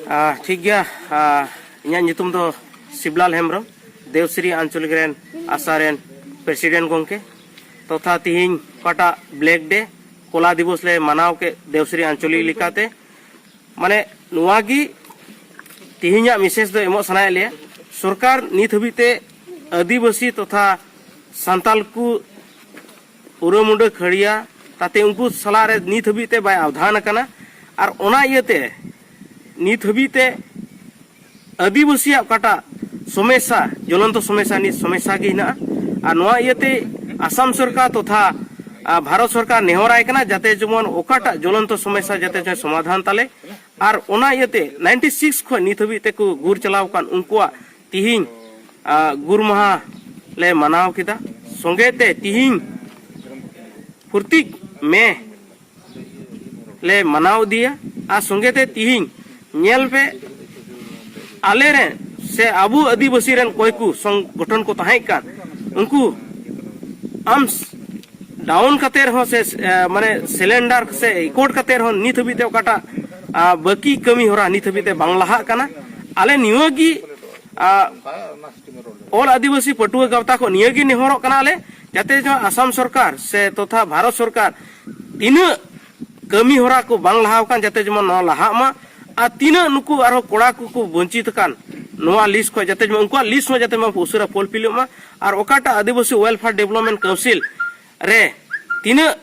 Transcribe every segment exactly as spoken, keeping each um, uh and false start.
ᱟᱨ ᱴᱷᱤᱠ ᱜᱮᱭᱟ᱾ ᱟᱨ ᱤᱧᱟᱹᱜ ᱧᱩᱛᱩᱢ ᱫᱚ ᱥᱤᱵᱞᱟᱞ ᱦᱮᱢᱵᱨᱚᱢ, ᱫᱮᱣᱥᱨᱤ ᱟᱧᱪᱚᱞᱤᱠ ᱨᱮᱱ ᱟᱥᱟ ᱨᱮᱱ ᱯᱨᱮᱥᱤᱰᱮᱱᱴ ᱜᱚᱢᱠᱮ᱾ ᱛᱚᱛᱷᱟ ᱛᱤᱦᱤᱧ ᱚᱠᱟᱴᱟᱜ ᱵᱞᱮᱠ ᱰᱮ, ᱠᱚᱞᱟ ᱫᱤᱵᱚᱥ ᱞᱮ ᱢᱟᱱᱟᱣ ᱠᱮᱫ ᱫᱮᱣᱥᱨᱤ ᱟᱧᱪᱚᱞᱤᱠ ᱞᱮᱠᱟᱛᱮ, ᱢᱟᱱᱮ ᱱᱚᱣᱟ ᱜᱮ ᱛᱤᱦᱤᱧᱟᱜ ᱢᱮᱥᱮᱡᱽ ᱫᱚ ᱮᱢᱚᱜ ᱥᱟᱱᱟᱭᱮᱫ ᱞᱮᱭᱟ᱾ ᱥᱚᱨᱠᱟᱨ ᱱᱤᱛ ᱦᱟᱹᱵᱤᱡ ᱛᱮ ᱟᱹᱫᱤᱵᱟᱹᱥᱤ ᱛᱚᱛᱷᱟ ᱥᱟᱱᱛᱟᱞ ᱠᱚ ᱩᱨᱟᱹ ᱢᱩᱰᱟᱹ ᱠᱷᱟᱹᱲᱤᱭᱟ ᱛᱟᱛᱮ ᱩᱱᱠᱩ ᱥᱟᱞᱟᱜ ᱨᱮ ᱱᱤᱛ ᱦᱟᱹᱵᱤᱡ ᱛᱮ ᱵᱟᱭ ᱟᱣᱫᱷᱟᱱ ᱟᱠᱟᱱᱟ᱾ ᱟᱨ ᱚᱱᱟ ᱤᱭᱟᱹᱛᱮ ᱱᱤᱛ ᱦᱟᱹᱵᱤᱡ ᱛᱮ ᱟᱹᱫᱤᱵᱟᱹᱥᱤᱭᱟᱜ ᱚᱠᱟᱴᱟᱜ ᱥᱚᱢᱚᱥᱥᱟ, ᱡᱚᱞᱚᱱᱛᱚ ᱥᱚᱢᱚᱥᱥᱟ, ᱱᱤᱛ ᱥᱚᱢᱚᱥᱥᱟ ᱜᱮ ᱦᱮᱱᱟᱜᱼᱟ᱾ ᱟᱨ ᱱᱚᱣᱟ ᱤᱭᱟᱹᱛᱮ ᱟᱥᱟᱢ ᱥᱚᱨᱠᱟᱨ ᱛᱚᱛᱷᱟ, ᱟ, ᱵᱷᱟᱨᱚᱛ ᱥᱚᱨᱠᱟᱨ ᱱᱮᱦᱚᱨᱟᱭ ᱠᱟᱱᱟ ᱡᱟᱛᱮ ᱡᱮᱢᱚᱱ ᱚᱠᱟᱴᱟᱜ ᱡᱚᱞᱚᱱᱛᱚ ᱥᱚᱢᱚᱥᱥᱟ ᱡᱟᱛᱮ ᱡᱮ ᱥᱚᱢᱟᱫᱷᱟᱱ ᱛᱟᱞᱮ᱾ ᱟᱨ ᱚᱱᱟ ᱤᱭᱟᱹᱛᱮ ᱱᱟᱭᱤᱱᱴᱤ ᱥᱤᱠᱥ ᱠᱷᱚᱱ ᱱᱤᱛ ᱦᱟᱹᱵᱤᱡ ᱛᱮᱠᱚ ᱜᱩᱨ ᱪᱟᱞᱟᱣ ᱟᱠᱟᱱ ᱩᱱᱠᱩᱣᱟᱜ ᱛᱤᱦᱤᱧ, ᱟ, ᱜᱩᱨ ᱢᱟᱦᱟ ᱞᱮ ᱢᱟᱱᱟᱣ ᱠᱮᱫᱟ᱾ ᱥᱚᱸᱜᱮ ᱛᱮ ᱛᱤᱦᱤᱧ ᱯᱨᱚᱛᱤᱠ ᱢᱮ ᱞᱮ ᱢᱟᱱᱟᱣ ᱤᱫᱤᱭᱟ᱾ ᱟᱨ ᱥᱚᱸᱜᱮ ᱛᱮ ᱛᱤᱦᱤᱧ ᱧᱮᱞ ᱯᱮ, ᱟᱞᱮ ᱨᱮᱱ ᱥᱮ ᱟᱵᱚ ᱟᱹᱫᱤᱵᱟᱹᱥᱤ ᱨᱮᱱ ᱚᱠᱚᱭ ᱠᱚ ᱥᱚᱝᱜᱚᱴᱷᱚᱱ ᱠᱚ ᱛᱟᱦᱮᱸ ᱠᱟᱱ, ᱩᱱᱠᱩ ᱟᱢ ᱰᱟᱣᱩᱱ ᱠᱟᱛᱮ ᱨᱮᱦᱚᱸ ᱥᱮ, ᱮ, ᱢᱟᱱᱮ ᱥᱮᱞᱮᱱᱰᱟᱨ ᱥᱮ ᱮᱠᱳᱰ ᱠᱟᱛᱮ ᱨᱮᱦᱚᱸ ᱱᱤᱛ ᱦᱟᱹᱵᱤᱡ ᱛᱮ ᱚᱠᱟᱴᱟᱜ, ᱟ, ᱵᱟᱹᱠᱤ ᱠᱟᱹᱢᱤ ᱦᱚᱨᱟ ᱱᱤᱛ ᱦᱟᱹᱵᱤᱡ ᱛᱮ ᱵᱟᱝ ᱞᱟᱦᱟᱜ ᱠᱟᱱᱟ᱾ ᱟᱞᱮ ᱱᱤᱭᱟᱹ ᱜᱮ, ᱟ, ᱚᱞ ᱟᱹᱫᱤᱵᱟᱹᱥᱤ ᱯᱟᱹᱴᱷᱩᱣᱟᱹ ᱜᱟᱶᱛᱟ ᱠᱚ ᱱᱤᱭᱟᱹ ᱜᱮ ᱱᱮᱦᱚᱨᱚᱜ ᱠᱟᱱᱟ ᱞᱮ, ᱡᱟᱛᱮ ᱡᱮᱢᱚᱱ ᱟᱥᱟᱢ ᱥᱚᱨᱠᱟᱨ ᱥᱮ ᱛᱚᱛᱷᱟ ᱵᱷᱟᱨᱚᱛ ᱥᱚᱨᱠᱟᱨ ᱛᱤᱱᱟᱹᱜ ᱠᱟᱹᱢᱤ ᱦᱚᱨᱟ ᱠᱚ ᱵᱟᱝ ᱞᱟᱦᱟᱣ ᱠᱟᱱ, ᱡᱟᱛᱮ ᱡᱮᱢᱚᱱ ᱱᱚᱣᱟ ᱞᱟᱦᱟᱜ ᱢᱟ᱾ ᱟᱨ ᱛᱤᱱᱟᱹᱜ ᱱᱩᱠᱩ ᱟᱨᱦᱚᱸ ᱠᱚᱲᱟ ᱠᱚᱠᱚ ᱵᱚᱧᱪᱤᱛ ᱟᱠᱟᱱ ᱱᱚᱣᱟ ᱞᱤᱥᱴ ᱠᱷᱚᱱ, ᱡᱟᱛᱮ ᱡᱮᱢᱚᱱ ᱩᱱᱠᱩᱣᱟᱜ ᱞᱤᱥᱴ ᱦᱚᱸ ᱡᱟᱛᱮ ᱢᱟ ᱩᱥᱟᱹᱨᱟ ᱯᱷᱩᱞᱯᱷᱤᱞᱚᱜ ᱢᱟ᱾ ᱟᱨ ᱚᱠᱟᱴᱟᱜ ᱟᱹᱫᱤᱵᱟᱹᱥᱤ ᱣᱮᱞᱯᱷᱮᱭᱟᱨ ᱰᱮᱵᱷᱞᱚᱯᱢᱮᱱᱴ ᱠᱟᱣᱩᱱᱥᱤᱞ ᱨᱮ ᱛᱤᱱᱟᱹᱜ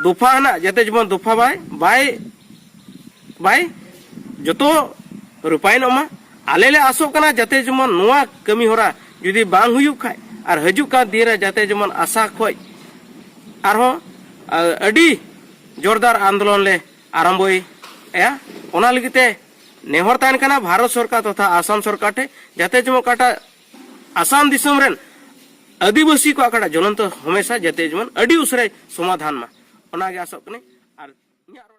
ᱫᱚᱯᱷᱟ ᱦᱮᱱᱟᱜ, ᱡᱟᱛᱮ ᱡᱮᱢᱚᱱ ᱫᱚᱯᱷᱟ ᱵᱟᱭ, ᱵᱟᱭ, ᱵᱟᱭ ᱡᱚᱛᱚ ᱨᱩᱯᱟᱭᱤᱱᱚᱜ ᱢᱟ᱾ ᱟᱞᱮ ᱞᱮ ᱟᱥᱚᱜ ᱠᱟᱱᱟ ᱡᱟᱛᱮ ᱡᱮᱢᱚᱱ ᱱᱚᱣᱟ ᱠᱟᱹᱢᱤ ᱦᱚᱨᱟ ᱡᱩᱫᱤ ᱵᱟᱝ ᱦᱩᱭᱩᱜ ᱠᱷᱟᱡ, ᱟᱨ ᱦᱤᱡᱩᱜ ᱠᱟᱱ ᱫᱤᱱ ᱨᱮ ᱡᱟᱛᱮ ᱡᱮᱢᱚᱱ ᱟᱥᱟ ᱠᱷᱚᱡ ᱟᱨᱦᱚᱸ, ᱟ, ᱟᱹᱰᱤ ᱡᱳᱨᱫᱟᱨ ᱟᱱᱫᱳᱞᱚᱱ ᱞᱮ ᱟᱨᱟᱢᱵᱚᱭᱟ᱾ ᱚᱱᱟ ᱞᱟᱹᱜᱤᱫ ᱛᱮ ᱱᱮᱦᱚᱨ ᱛᱟᱦᱮᱱ ᱠᱟᱱᱟ ᱵᱷᱟᱨᱚᱛ ᱥᱚᱨᱠᱟᱨ ᱛᱚᱛᱷᱟ ᱟᱥᱟᱢ ᱥᱚᱨᱠᱟᱨ ᱴᱷᱮᱱ, ᱡᱟᱛᱮ ᱡᱮᱢᱚᱱ ᱚᱠᱟᱴᱟᱜ ᱟᱥᱟᱢ ᱫᱤᱥᱚᱢ ᱨᱮᱱ ᱟᱹᱫᱤᱵᱟᱹᱥᱤ ᱠᱚᱣᱟᱜ ᱚᱠᱟᱴᱟᱜ ᱡᱚᱞᱚᱱᱛᱚ ᱥᱚᱢᱚᱥᱥᱟ ᱡᱟᱛᱮ ᱡᱮᱢᱚᱱ ᱟᱹᱰᱤ ᱩᱥᱟᱹᱨᱟᱭ ᱥᱚᱢᱟᱫᱷᱟᱱ ᱢᱟ, ᱚᱱᱟᱜᱮ ᱟᱥᱚᱜ ᱠᱟᱹᱱᱟᱹᱧ᱾ ᱟᱨ ᱤᱧᱟᱹᱜ ᱨᱚᱲ